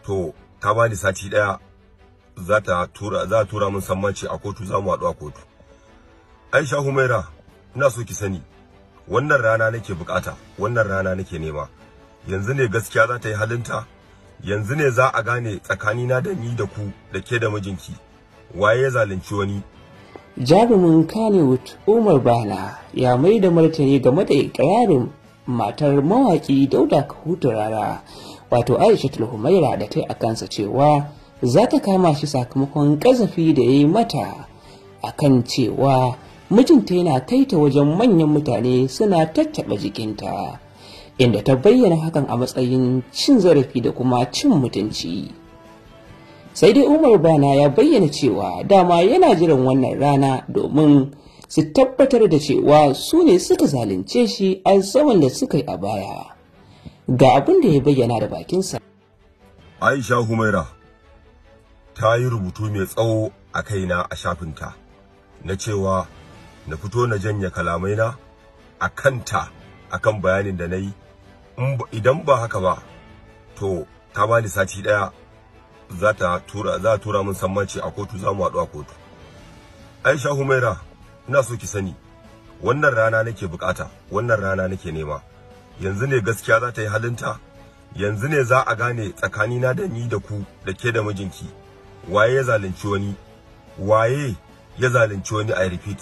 To ta bani sati daya za ta tura min sammaci a kotu, za mu haɗu a kotu. Aisha Humaira, ina so ki sani wannan rana nake bukata, wannan rana nake nema. Yanzu ne gaskiya za ta yi halinta, yanzu ne za a gane tsakanina da ni da ku da ke da mijinki waye ya zalunci wani. Jarumin Kannywood Umar Bana ya mai da martani game da ikirarin matar mawaki Dauda Kahutu Rara, wato Aisha Humaira, da ta yi a kansa cewa za ta kama shi sakamakon ƙazafi da ya yi mata akan cewa mijinta yana kai ta wajen manyan mutane suna tattaɓa jikinta, inda ta bayyana hakan a matsayin cin zarafi da kuma cin mutunci. Sai dai Umar Bana ya bayyana cewa dama yana jiran wannan rana domin su tabbatar da cewa su ne suka zalunce shi a zaman da suka yi a baya. Ga abin da ya bayyana da bakinsa. Aisha Humaira ta yi rubutu mai tsawo a kaina a shafinta na cewa na fito na janye kalamaina a kanta akan bayanin da na yi. Idan ba haka ba to ta bani sati daya za ta tura min sammaci a kotu, za mu haɗu a kotu. Aisha Humaira, ina so ki sani wannan rana nake bukata, wannan rana nake nema. Yanzu ne gaskiya za ta yi halinta, yanzu ne za a gane tsakanina da ni da ku da ke da mijinki waye ya zalunci wani, waye ya zalunci wani. I repeat,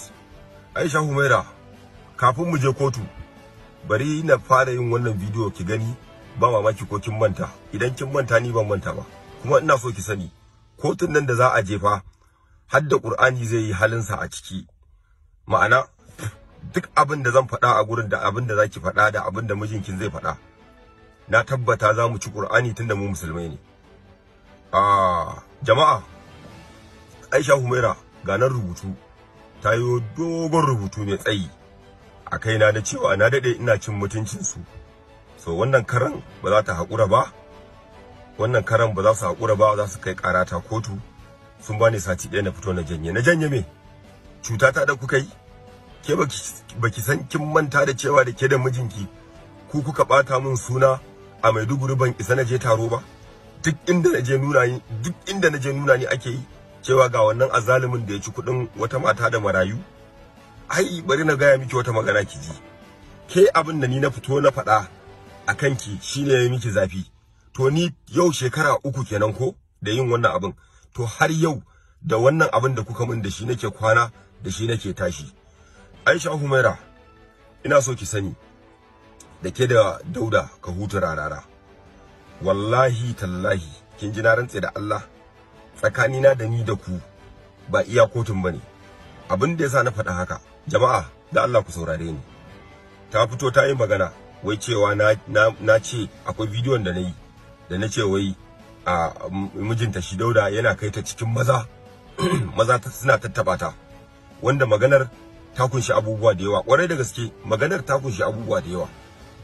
Aisha Humaira, kafin mu je kotu bari na fara yin wannan bidiyo ki gani, ba mamaki ko kin manta. Idan kin manta ni ban manta ba. Kuma ina so ki sani kotun nan da za a jefa har da Qur'ani zai yi halinsa a ciki. Ma'ana duk abin da zan faɗa a gurin da abin da zaki faɗa da abin da mijinkin zai faɗa, na tabbata za mu ci Qur'ani tunda mu musulmai ne. Jama'a, Aisha Humaira ga nan rubutu, ta yi dogon rubutu mai tsayi a kaina da cewa na dade ina cin mutuncin su. So wannan karan ba za ta haƙura ba, wannan karan ba za su haƙura ba, za su kai ƙarata kotu. Sun bani sati ɗaya na fito na janye. Na janye me? Cuta ta da kuka yi? Ke baki san kin manta da cewa da ke da mijinki ku kuka bata min suna a Maiduguri, ban isa na je taro ba. Duk inda na je nuna ni, duk inda na je nuna ni ake yi cewa ga wannan azzalumin da ya ci kuɗin wata mata da marayu. Ai bari na gaya miki wata magana ki ji. Ke abin da ni na fito na faɗa a kanki shine ya miki zafi. To ni yau shekara 3 kenan ko da yin wannan abin. To har yau da wannan abin da kuka min da shi nake kwana, da shi nake tashi. Aisha Humaira, ina so ki sani da ke da Dauda Kahutu Rarara, wallahi tallahi kin ji na rantse da Allah, tsakanina da ni da ku ba iya kotun bane. Abin da yasa na faɗa haka, jama'a da Allah ku saurare ni. Ta fito ta yi magana wai cewa na ce akwai bidiyon da na yi da na ce wai a mijinta shi Dauda yana kai ta cikin maza maza suna tattaba ta, wanda maganar ta kunshi abubuwa da yawa. Kwarai da gaske maganar ta kunshi abubuwa da yawa.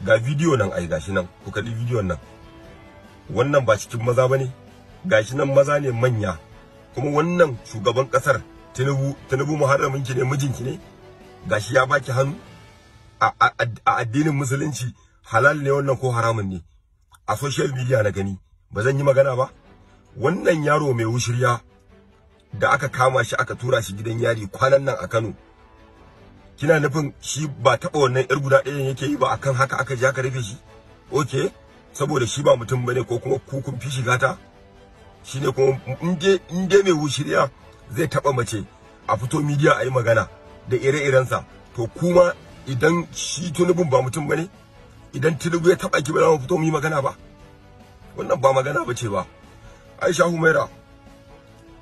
Ga bidiyo nan, ai gashi nan, ku kalli bidiyon nan. Wannan ba cikin maza bane, gashi nan maza ne manya. Kuma wannan shugaban kasar Tinubu muharramin ki ne, mijinki ne, gashi ya baki hannu. A addinin musulunci halal ne wannan ko haramun ne? A social media na gani, ba zan yi magana ba. Wannan yaro mai wushirya da aka kama shi aka tura shi gidan yari kwanan nan a Kano, kina nufin shi ba taɓa wannan yar guda ɗayan yake yi ba, akan haka aka je aka rufe shi? Okay, saboda shi ba mutum bane, ko kuma ku kun fi shiga ta shine. Kuma in dai mai wushirya zai taɓa mace a fito media a yi magana da ire-irensa, to kuma idan shi Tinubun ba mutum bane, idan Tinubu ya taɓa ki ba za mu fito mu yi magana ba. Wannan ba magana bace ba. Aisha Humaira,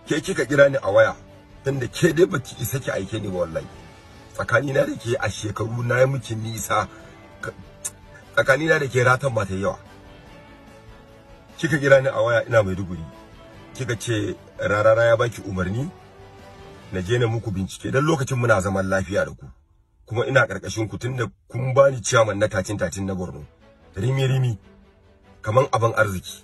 ke kika kira ni a waya, tunda ke dai baki isa ki aike ni ba wallahi. Tsakanina da ke a shekaru na yi miki nisa, tsakanina da ke ratan ba ta yawa. Kika kira ni a waya ina Maiduguri, kika ce Rarara ya baki umarni na je na muku bincike, dan lokacin muna zaman lafiya da ku, kuma ina karkashin ku tunda kun bani ciyaman na tacin na Borno, rimi rimi kaman abin arziki.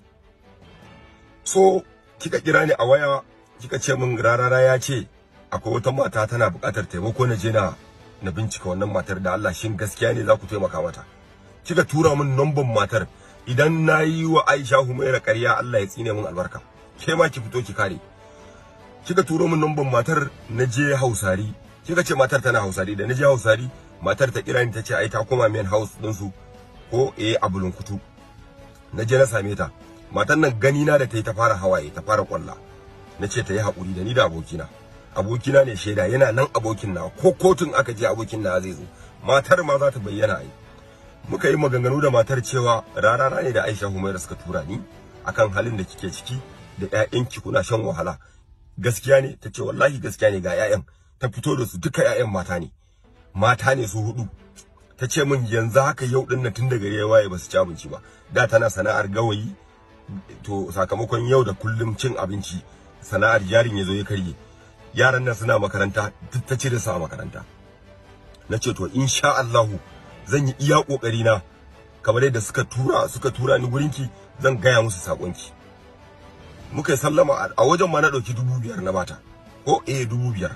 So kika kira ni a waya kika ce min Rarara ya ce akwai wata mata tana buƙatar taimako, na je na bincika wannan matar da Allah, shin gaskiya ne za ku taimaka mata? Kika tura min number matar, Idan na yi wa Aisha Humaira ƙarya, Allah ya tsine min albarka. Ke ma ki fito ki kare. Kika turo min numban matar, na je Hausari. Kika ce matar tana Hausari. Da na je Hausari, matar ta kira ni, ta ce ai ta koma main house din su ko a Bulunkutu. Na je na same ta. Matan nan gani na da ta yi, ta fara hawaye, ta fara kwalla. Na ce ta yi haƙuri da ni da abokina. Abokina ne shaida, yana nan abokin na. Ko kotun aka je, abokin na zai zo, matar ma za ta bayyana. Ai muka yi maganganu da matar cewa Rarara ne da Aisha Humaira suka tura ni akan halin da kike ciki da ƴaƴanki, kuna shan wahala, gaskiya ne? Ta ce wallahi gaskiya ne, ga ƴaƴan. Ta fito da su duka, ƴaƴan mata ne, mata ne su hudu. Ta ce min yanzu haka yau din nan tun daga ya waye ba su ci abinci ba. Da tana sana'ar gawayi, to sakamakon yau da kullum cin abinci, sana'ar jarin ya zo ya karye. Yaran nan suna makaranta, duk ta cire su a makaranta. Na ce to insha Allahu zan yi iya kokari na, kamar yadda suka tura ni gurinki, zan gaya musu sakonki. Muka yi sallama. A wajen ma na dauki 5,000 na bata, ko 5,000.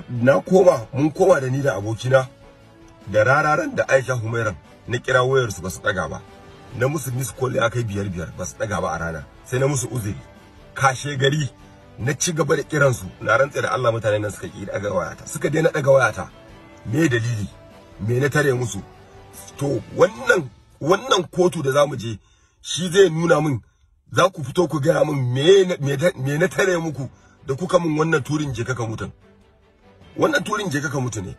Na koma, mun koma da ni da abokina da Rararan da Aisha Humairan. Na kira wayar su, basu daga ba. Na musu miss call ya kai biyar biyar, basu daga ba a rana. Sai na musu uzuri. Kashe gari na ci gaba da kiransu. Na rantse da Allah mutanen nan suka ki daga wayata, suka daina daga wayata. Me dalili? Me na tare musu? To wannan kotu da zamu je, shi zai nuna min. Za ku fito ku gaya min me na tare muku da kuka min wannan turin je kaka mutun. Wannan turin je kaka mutu ne.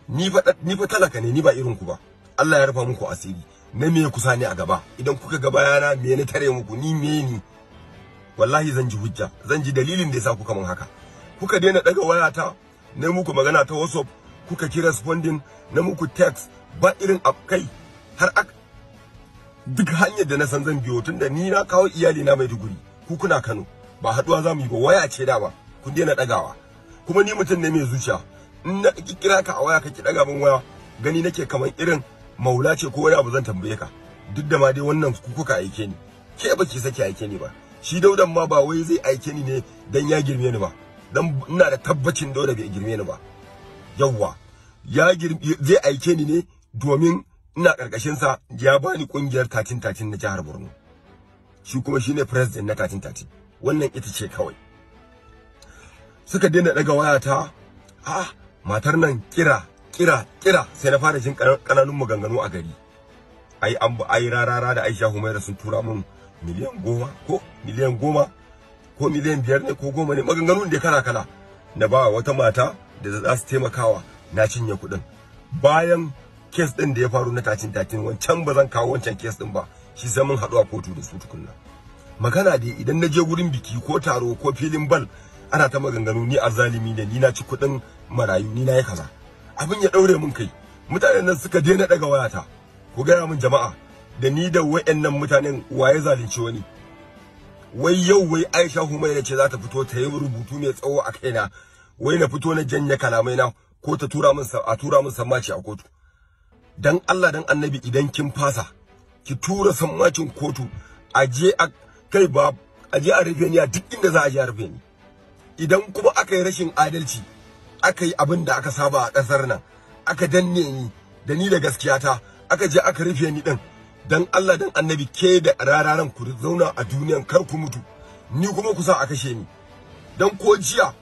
Ni fa talaka ne, ni ba irin ku ba. Allah ya rufa muku asiri. Na me kusa ne a gaba? Idan kuka ga bayana, me na tare muku? Ni me ni? Wallahi zan ji hujja, zan ji dalilin da yasa kuka min haka, kuka daina daga wayata. Na muku magana ta WhatsApp, kuka ki responding. Na muku text, ba irin kai har ak duk hanyar da na san zan biyo, tunda ni na kawo iyali na Maiduguri, ku kuna Kano, ba haduwa zamu yi ba, waya ce da ba kun daina dagawa. Kuma ni mutum ne mai zuciya. In na kira ka a waya ka ki daga min waya, gani nake kamar irin maula ce ko wani abu zan tambaye ka. Duk da ma dai wannan ku kuka aike ni, ke baki saki aike ni ba. Shi Daudan ma ba wai zai aike ni ne dan ya girme ni ba, dan ina da tabbacin Dauda bai girme ni ba. Yawwa, ya zai aike ni ne domin ina karkashin sa, ya bani kungiyar 1313 na jihar Borno, shi kuma shine president na 1313. Wannan ita ce kawai. Suka daina daga wayata. A matar nan kira, kira, kira, sai na fara jin kananun maganganu a gari. Ai an ai Rarara da Aisha Humaira sun tura mun miliyan 10, ko miliyan 10, ko miliyan 5 ne, ko 10 ne, maganganun da kala kala. Na ba wata mata da za su taimakawa, na cinye kuɗin. Bayan case din da ya faru na 1313 wancan, ba zan kawo wancan case din ba, shi sai mun haɗu a kotu da su tukunna. Magana dai, idan na je gurin biki ko taro ko filin bal, ana ta maganganu ni azzalimi ne, ni na ci kuɗin marayu, ni na yi kaza. Abin ya daure mun kai. Mutanen nan suka daina daga wayata. Ku gaya min jama'a, da ni da wayannan mutanen, waye zalunci wani? Wai yau wai Aisha Humaira ce za ta fito ta yi rubutu mai tsawo a kaina, wai na fito na janye kalamai na, ko ta tura min, a tura min sammaci a kotu. Dan Allah dan Annabi, idan kin fasa, ki tura sammacin kotu, a je a kai ba, a je a rufe ni a duk inda za a je a rufe ni. Idan kuma aka yi rashin adalci, aka yi abin da aka saba a ƙasar nan, aka danne ni da ni da gaskiyata, aka je aka rufe ni din, dan Allah dan Annabi, ke da Rararan ku zauna a duniyan, kar ku mutu, ni kuma ku sa a kashe ni. Dan ko jiya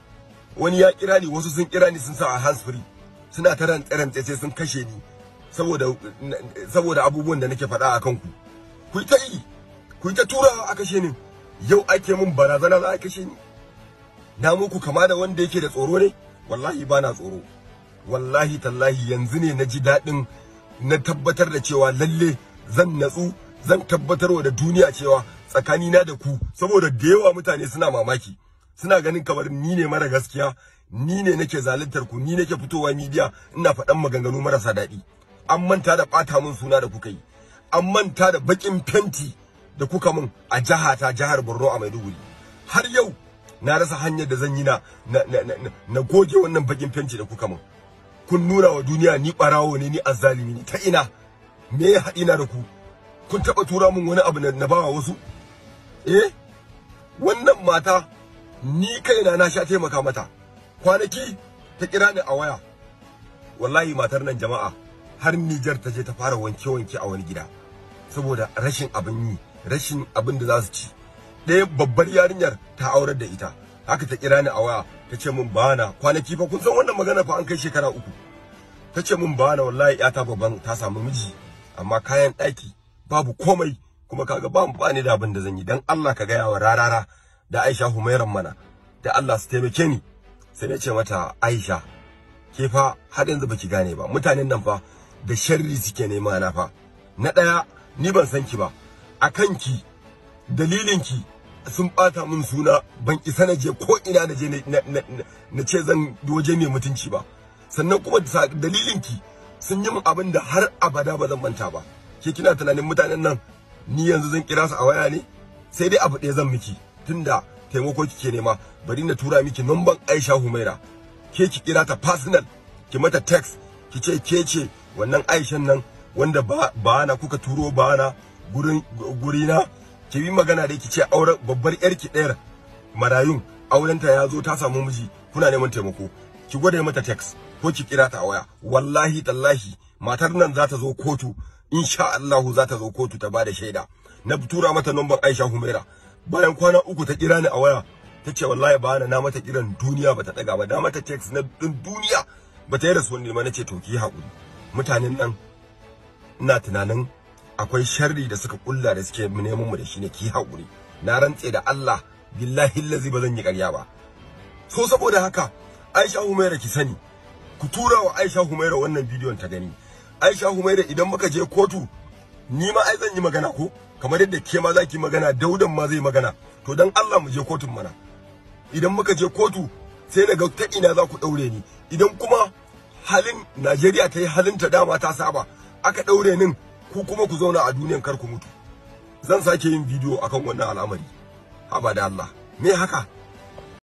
wani ya kira ni, wasu sun kira ni, sun sa a hands free, suna ta rantse sai sun kashe ni saboda abubuwan da nake faɗa a kanku. Ku ta yi, ku ta turawa a kashe ni. Yau ake mun barazana za a kashe ni. Na muku kama da wanda yake da tsoro ne? Wallahi ba na tsoro. Wallahi tallahi yanzu ne na ji daɗin na tabbatar da cewa lalle zan natsu, zan tabbatarwa da duniya cewa tsakanina da ku, saboda da yawa mutane suna mamaki, suna ganin kamar ni ne mara gaskiya, ni ne nake zaluntar ku, ni nake fitowa media ina faɗan maganganu marasa daɗi. An manta da ɓata mun suna da kuka yi, an manta da baƙin fenti da kuka mun a jihata, jihar Borno, a Maiduguri. Har yau na rasa hanyar da zan yi na goge wannan baƙin fenti da kuka mun. Kun nuna wa duniya ni ɓarawo ne, ni azzalimi ne. Ta ina? Me ya haɗi na da ku? Kun taɓa tura mun wani abu na bawa wasu? Eh, wannan mata ni kaina na sha taimaka mata. Kwanaki ta kira ni a waya. Wallahi matar nan jama'a, Har Nijar ta je ta fara wanke-wanke a wani gida saboda rashin abin yi, rashin abin da za su ci. Ɗaya babbar yarinyar ta aurar da ita. Haka ta kira ni a waya ta ce min bana kwanaki fa, kun san wannan magana fa an kai shekara 3. Ta ce min bana wallahi yata babban ta samu miji amma kayan ɗaki babu komai, kuma kaga ba ni da abin da zan yi, dan Allah ka gaya wa Rarara da Aisha Humairan mana da Allah su taimake ni. Sai na ce mata Aisha ke fa har yanzu baki gane ba, mutanen nan fa da sharri suke nema na fa. Na ɗaya ni ban san ki ba, akan ki dalilin ki sun bata min suna, ban isa na je ko ina na je na ce zan waje mai mutunci ba. Sannan kuma dalilin ki sun yi min abin da har abada ba zan manta ba. Ke kina tunanin mutanen nan ni yanzu zan kira su a waya ne? Sai dai abu ɗaya zan miki, tunda taimako kike nema, bari na tura miki numban Aisha Humaira, ke ki kira ta personal, ki mata text, ki ce ke ce wannan Aishan nan wanda ba na kuka turo ba na gurin gurina, ki yi magana da ki ce auren babbar yarki ɗayar marayun aurenta ya zo ta samu miji, kuna neman taimako. Ki gwada mata text ko ki kira ta a waya. Wallahi tallahi matar nan za ta zo kotu, insha Allah za ta zo kotu ta bada shaida. Na tura mata numban Aisha Humaira, bayan kwana 3 ta kira ni a waya ta ce wallahi ba na mata kiran duniya bata daga ba, na mata text na duniya bata yi rasuwan nema. Nace to ki hakuri, mutanen nan ina tunanin akwai sharri da suka kulla da suke neman mu da shi ne, ki hakuri. Na rantse da Allah billahi allazi ba zan yi ƙarya ba. So saboda haka Aisha Humaira ki sani, ku tura wa Aisha Humaira wannan bidiyon ta gani. Aisha Humaira idan muka je kotu ni ma ai zan yi magana ko kamar yadda ke ma zaki magana, Daudan ma zai magana. To dan Allah mu je kotun mana. Idan muka je kotu sai daga ta ina za ku daure ni. Idan kuma halin Najeriya ta yi halin ta dama ta saba aka daure nin, ku kuma ku zauna a duniyan kar ku mutu. Zan sake yin bidiyo akan wannan al'amari. Haba da Allah, me haka?